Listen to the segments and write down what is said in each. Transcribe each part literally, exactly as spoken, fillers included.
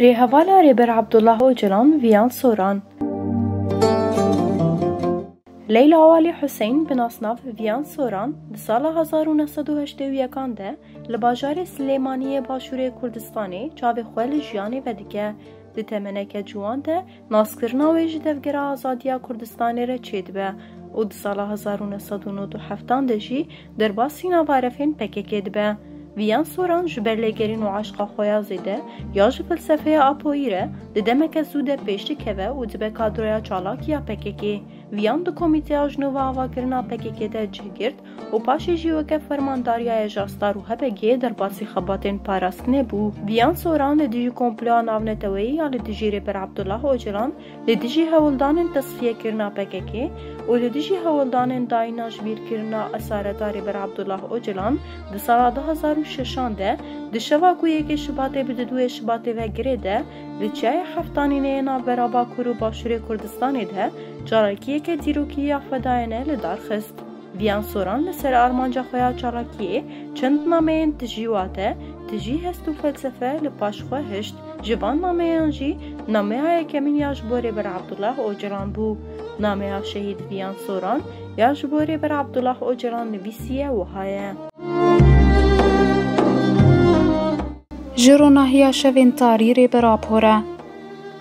Rêhevala Rêber Abdullah Ocalan, Viyan Soran. Leyla Walî Huseyîn, bi nasnav Viyan Soran, di sala hezar û neh sed û heştê û yekan de li bajarê Silêmaniyê Başûrê Kurdistanê çavê xwe li jiyanê vedike. Di temeneke ciwan de naskirina wê ji Devgera Azadiya Kurdistanê re çêdibe û di sala hezar û neh sed û nod û heftan de jî derbasî navarefên P K K dibe. Viyan Soran ji ber lêgerîn û eşqa xwe ya zêde ya ji felsefeya Apoyî re di demeke zû de pêş dikeve û dibe kadroya çalak ya P K K. Viyan di Komîteya Jinûva Avakirina P K K de cih girt û paşê jî weke fermandariya Ejastar û H P G'ê derbasî xebatên parastinê bû. Viyan Soran li dijî komploya navneteweyî ya li dijî Rêber Abdullah Ocalan, li dijî hewldanên tesfiyekirina P K K û li dijî hewldanên dayîna jibîrkirina esareta Rêber Abdullah Ocalan di sala du hezar û şeşan de, di şeva ku yekê Şibatê bi didûyê Şibatê ve girê de, li Çiyayê Heftanînê yê navbera Bakur û Başûrê Kurdistanê de çalakiyeke dîrokî ya xwe dayene li dar xist. Viyan Soran li ser armanca xwe ya çalakiyê çend nameyên tijî wate, tijî hest û felsefe li paş xwe hişt. Ji van nameyan jî nameya yekemîn ya ji bo Rêber Abdullah Ocalan bû. Nameya Şehîd Viyan Soran ya ji bo Rêber Abdullah Ocalan nivîsiye wiha ye. Ji ronahiya şevên tarî Rêber Apo re.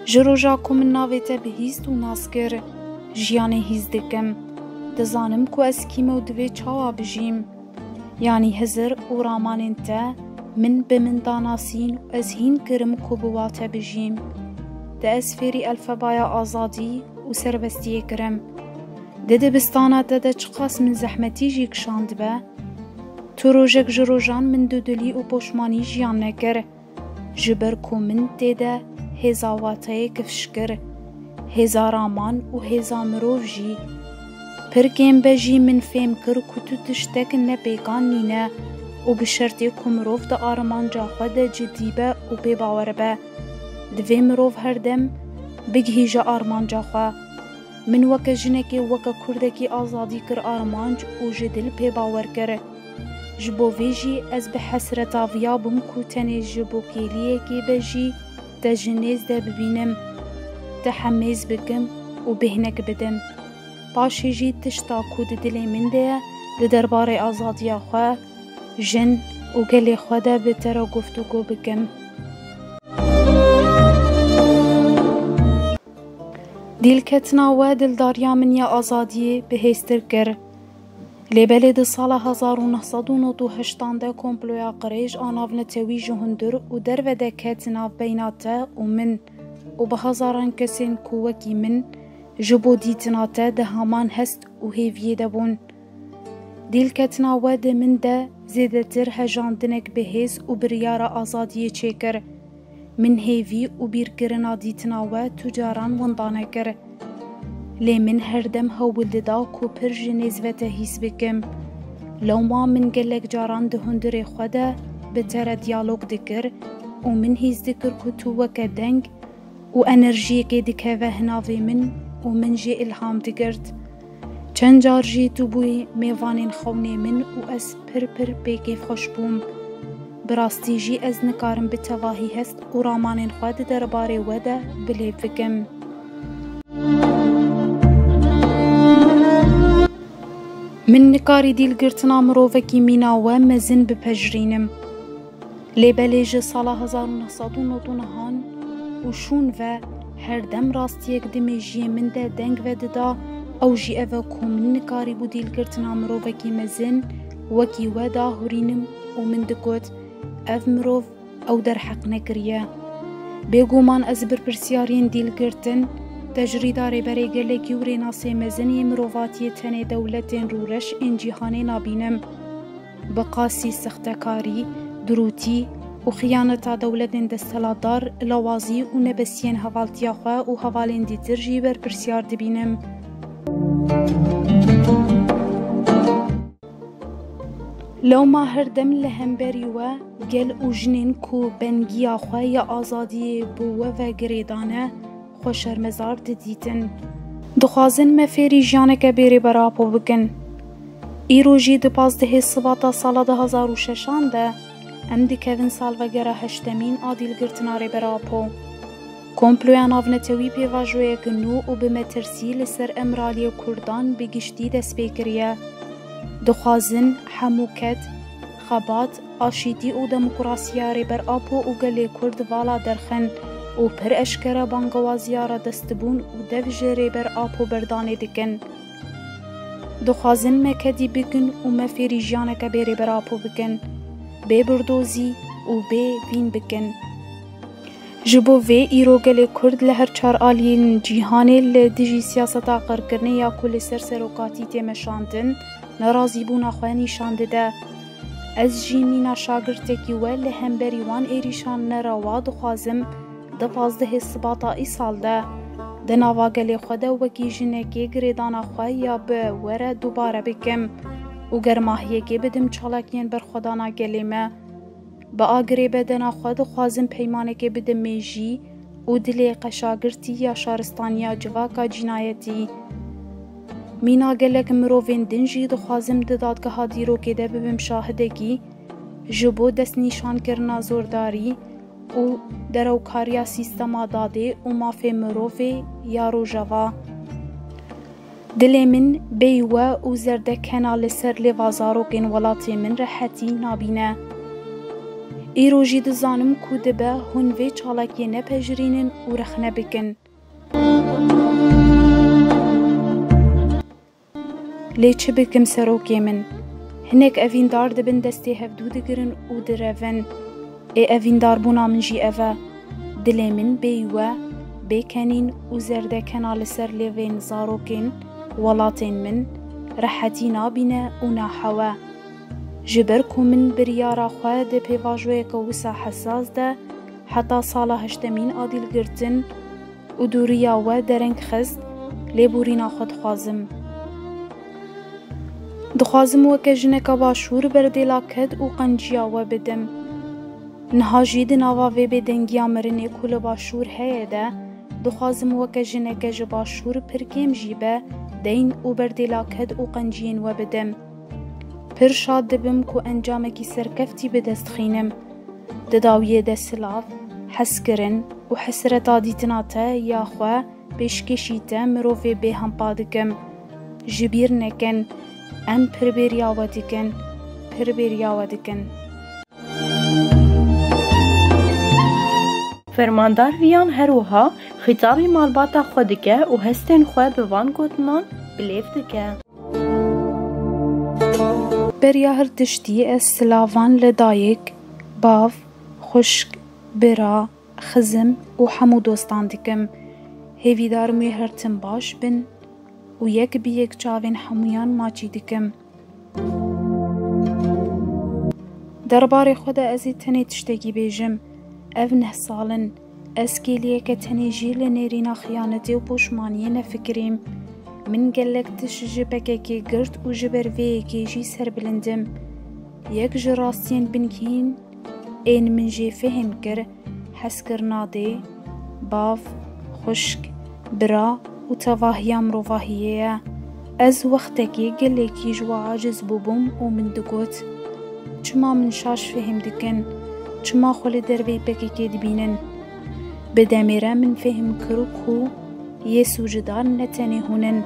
Ji roja ku min navê te bihîst û nas kir, jiyanê hîs dikim. Dizanim ku ez kî me û divê çawa bijîm. Yanî hizir û ramanên te min bi min da nasîn û ez hîn kirim ku bi wa te bijîm. Te ez fêrî elfebaya azadî û serbestiyê kirim. Di dibistana te de çiqas min zehmetî jî kişandibe, tu rojek ji rojan min dudilî û poşmanî jiyan nekir. Ji ber ku min tê de hêza wateyê kifş kir, hêza raman û hêza mirov jî. Pir kêm be jî min fêm kir ku tu tiştek ne pêkan nîne û bi şertê ku mirov di armanca xwe de cidî be û pê bawer be. Divê mirov her dem bigihîje armanca xwe. Min weke jinekê, weke kurdekî azadî kir armanc û ji dil pê bawer kir. Ji bo vê jî ez bi hesreta viya bûm ku tenê ji bo kêliyekê be jî te ji nêz de bibînim, te hemêz bikim û bêhnek bidim. Paşê jî tişta ku di dilê min de ye, di derbarê azadiya xwe, jin û gelê xwe de bi te re guftûgo bikim. Dîlketina we dildariya min ya azadiyê bihêztir kir. Lê belê di sala hezar û neh sed û nod û heştan de komploya qirêj a navnetewî ji hundir û derve de ket navbeyna te û min û bi hezaran kesên ku wekî min ji bo dîtina te di heman hest û hêviyê de bûn. Dîlketina we di min de zêdetir hejandinek bihêz û biryara azadiyê çêkir. Min hêvî û bîrkirina dîtina we tu caran winda nekir. Lê min her dem hewl dida ku pir ji nêz ve te hîs bikim. Lewma min gelek caran di hundirê xwe de bi te re diyalog dikir û min hîs dikir ku tu weke deng û enerjiyekê dikeve hinavê min û min jê îlham digirt. Çend car jî tu bûyî mêvanên xewnê min û ez pir pir pê kêfxweş bûm. Bi rastî jî ez nikarim bi tevahî hest û ramanên xwe di derbarê we de bilêv bikim. Min nikarî dîlgirtina mirovekî mîna we mezin bipejirînim. Lê belê ji sala hezar û neh sed û nod û nehan û şûn ve her dem rastiyek di mêjiyê min de deng vedida, ew jî ev e ku min nikarîbû dîlgirtina mirovekî mezin wekî we dahurînim û min digot, ev mirov ew derheq nekiriye. Bêguman ez birpirsyariyên dîlgirtin, tecrîda rêberê gelekî û rênasê mezin yê mirovatiyê tenê dewletên rûreş ên cîhanê nabînim. Bi qasî sextekarî, dirûtî û xiyaneta dewletên desthilatdar, lawazî û nebesiyên hevaltiya xwe û hevalên dîtir jî berpirsyar dibînim. Lewma her dem li hemberî we gel û jinên ku bengiya xwe ya azadiyê bi we ve girêdane, xwe şermezar didîtin. Dixwazin me fêrî jiyaneke bê Rêber Apo bikin. Îro jî di pazdehê Sibata sala du hezar û şeşan de Em dikevin salvegera heştemîn a dîlgirtina Rêber Apo. Komploya navnetewî pêvajoyek nû û bi metirsî li ser emiraliyê Kurdan bi giştî dest pê kiriye. Dixwazin hemû ked, xebat, aşîtî û demokrasiya Rêber Apo û gelê Kurd vala derxin û pir eşkere bangewaziya radestibûn û dev ji Rêber Apo berdanê dikin. Dixwazin me kedî bikin û me fêrî jiyaneke bê Rêber Apo bikin, bê birdozî û bê vîn bikin. Ji bo vê îro gelê Kurd li her çar aliyên cîhanê li dijî siyaseta qirkirinê ya ku li ser serokatî tê meşandin, nerazîbûna xwe nîşan dide. Ez jî mîna şagirtekî we li hemberî wan êrîşan nerewa dixwazim, di pazdehê Sibata îsal de, di nava gelê xwe de wekî jinekê girêdana xwe ya bi were dubare bikim û germahiyekê bidim çalakiyên berxwedana gelê me. Bi agirê bedena xwe dixwazim peymanekê bidim mêjî û dilê qeşagirtî ya şaristaniya civaka cînayetî. Mîna gelek mirovên din jî dixwazim di dadgeha dîrokê de bibim şahidekî ji bo destnîşankirina zordarî û derewkariya sîstema dadê û mafê mirovê ya Rojava. Dilê min bêyî we û zerdekena li ser lêva zarokên welatê min rehetî nabîne. Îro jî dizanim ku dibe hûn vê çalakiyê nepejirînin û rexne bikin. Lê çi bikim serokê min? Hinek evîndar dibin destê hevdû digirin û direvin. Ê evîndarbûna min jî ev e. Dilê min bêyî we, bê kenîn û zerdekena li ser lêvên zarokên welatên min rehetî nabîne û nahew e. Ji ber ku min biryara xwe di pêvajoyeke wisa hesas de heta sala heştemîn a dîlgirtin û dûriya we dereng xist, lêborîna xwe dixwazim. Dixwazim weke jineka başûr berdêla ked û qenciya we bidim. Niha jî di nava vê bêdengiya mirinê ku li başûr heye de, dixwazim weke jineke ji başûr pir kêm jî be, deyn û berdêla ked û qenciyên we bidim. Pir şad dibim ku encamekî serkeftî bi dest xînim. Di dawiyê de silav, hezkirin û hesreta dîtina te ya xwe pêşkêşî te mirovê bêhempa dikim. Ji bîr nekin, em pir bêriya we dikin, pir bêriya we dikin. Fermandar Viyan her wiha xîtabî malbata xwe dike û hestên xwe bi van gotinan bilêv dike. Beriya her tiştî ez silavan li dayik, bav, xwişk, bira, xizim û hemû dostan dikim. Hêvîdarim wê her tim baş bin û yek bi yek çavên hemûyan maçî dikim. Derbarê xwe de ez ê tenê tiştekî bêjim. Ev neh sal in. Ez kêliyeke tenê jî li nêrîna xiyanetê û poşmaniyê nefikirîm. Min gelek tişt ji P K K girt û ji ber vê yekê jî serbilind im. Yek ji rastiyên bingehîn ên min jê fehim kir, hezkirina dê, bav, xwişk, bira û tevahiya mirovahiyê ye. Ez wextekê gelekî ji we aciz bûbûm û min digot, çima min şaş fehim dikin? Çima xwe li derveyî P K K dibînin? Bi demê re min fehim kir ku yê sûcdar ne tenê hûn in.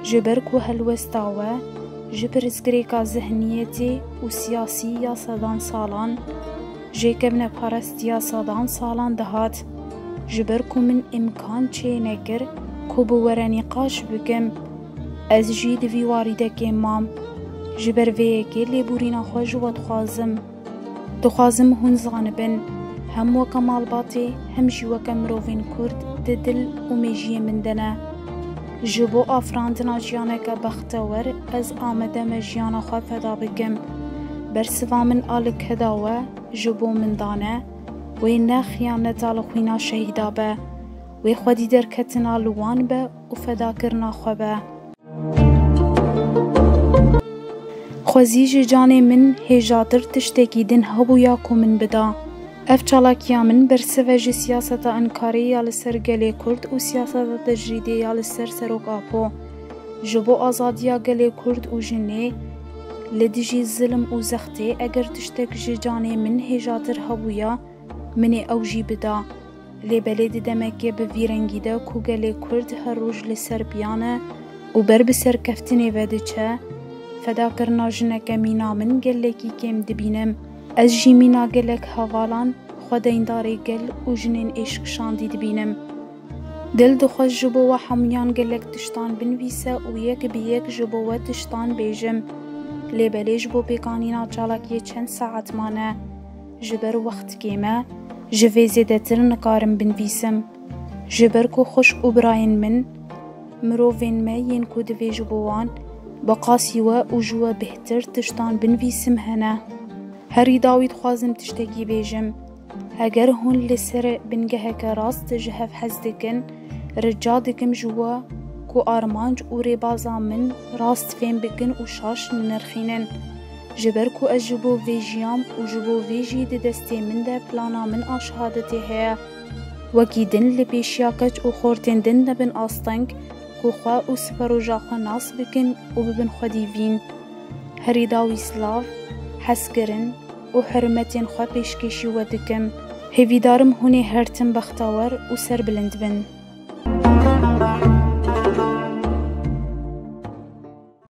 Ji ber ku helwesta we ji pirsgirêka zihniyetê û siyasî ya sedan salan, jêkevneparestiya sedan salan dihat. Ji ber ku min îmkan çê nekir ku bi we re nîqaş bikim, ez jî di vî warîdekê mam. Ji ber vê yekê lêborîna xwe ji we dixwazim. Dixwazim hûn zanibin, hem weke malbatê, hem jî weke mirovên Kurd di dil û mêjiyê min de ne. Ji bo afirandina jiyaneke bextewer, ez amade me jiyana xwe feda bikim. Bersiva min a li keda we ji bo min dane, wê ne xiyaneta li xwîna şehîda be, wê xwedî derketina li wan be û fedakirina xwe be. Xwezî ji canê min hêjatir tiştekî din hebûya ku min bida. Ev çalakiya min bersiv e ji siyaseta Enkarê ya li ser gelê Kurd û siyaseta tecrîdê ya li ser Serok Apo. Ji bo azadiya gelê Kurd û jinê, Li dijî zilm û zextê eger tiştek ji canê min hêjatir hebûya, min ê ew jî bida. Lê belê di demekê bi vî rengî de ku gelê Kurd her roj li ser piya ne û ber bi serkeftinê ve diçe, fedakirina jineke mîna min gelekî kêm dibînim. Ez jî mîna gelek hevalan xwe deyndarê gel û jinên êşkişandî dibînim. Dil dixwest ji bo we hemûyan gelek tiştan binivîse û yek bi yek ji bo we tiştan bêjim. Lê belê ji bo pêkanîna çalakiyê çend saet mane. Ji ber wext kêm e, ji vê zêdetir nikarim binivîsim. Ji ber ku xwişk û birayên min, mirovên me yên ku divê ji bo wan bi qasî we û ji we bêhtir tiştan binivîsim hene. Herî dawî dixwazim tiştekî bêjim. Heger hûn li ser bingeheke rast ji hev hez dikin, rica dikim ji we ku armanc û rêbaza min rast fêm bikin û şaş nenirxînin. Ji ber ku ez ji bo vê jiyam û ji bo vê jî di destê min de plana min a şehadetê heye. Wekî din li pêşiya keç û xortên din nebin asteng ku xwe û siberoja xwe nas bikin û bibin xwedî vîn. Herî dawî silav, hezkirin û hurmetên xwe pêşkêşî we dikim. Hêvîdarim hûn ê her tim bextewer û serbilind bin.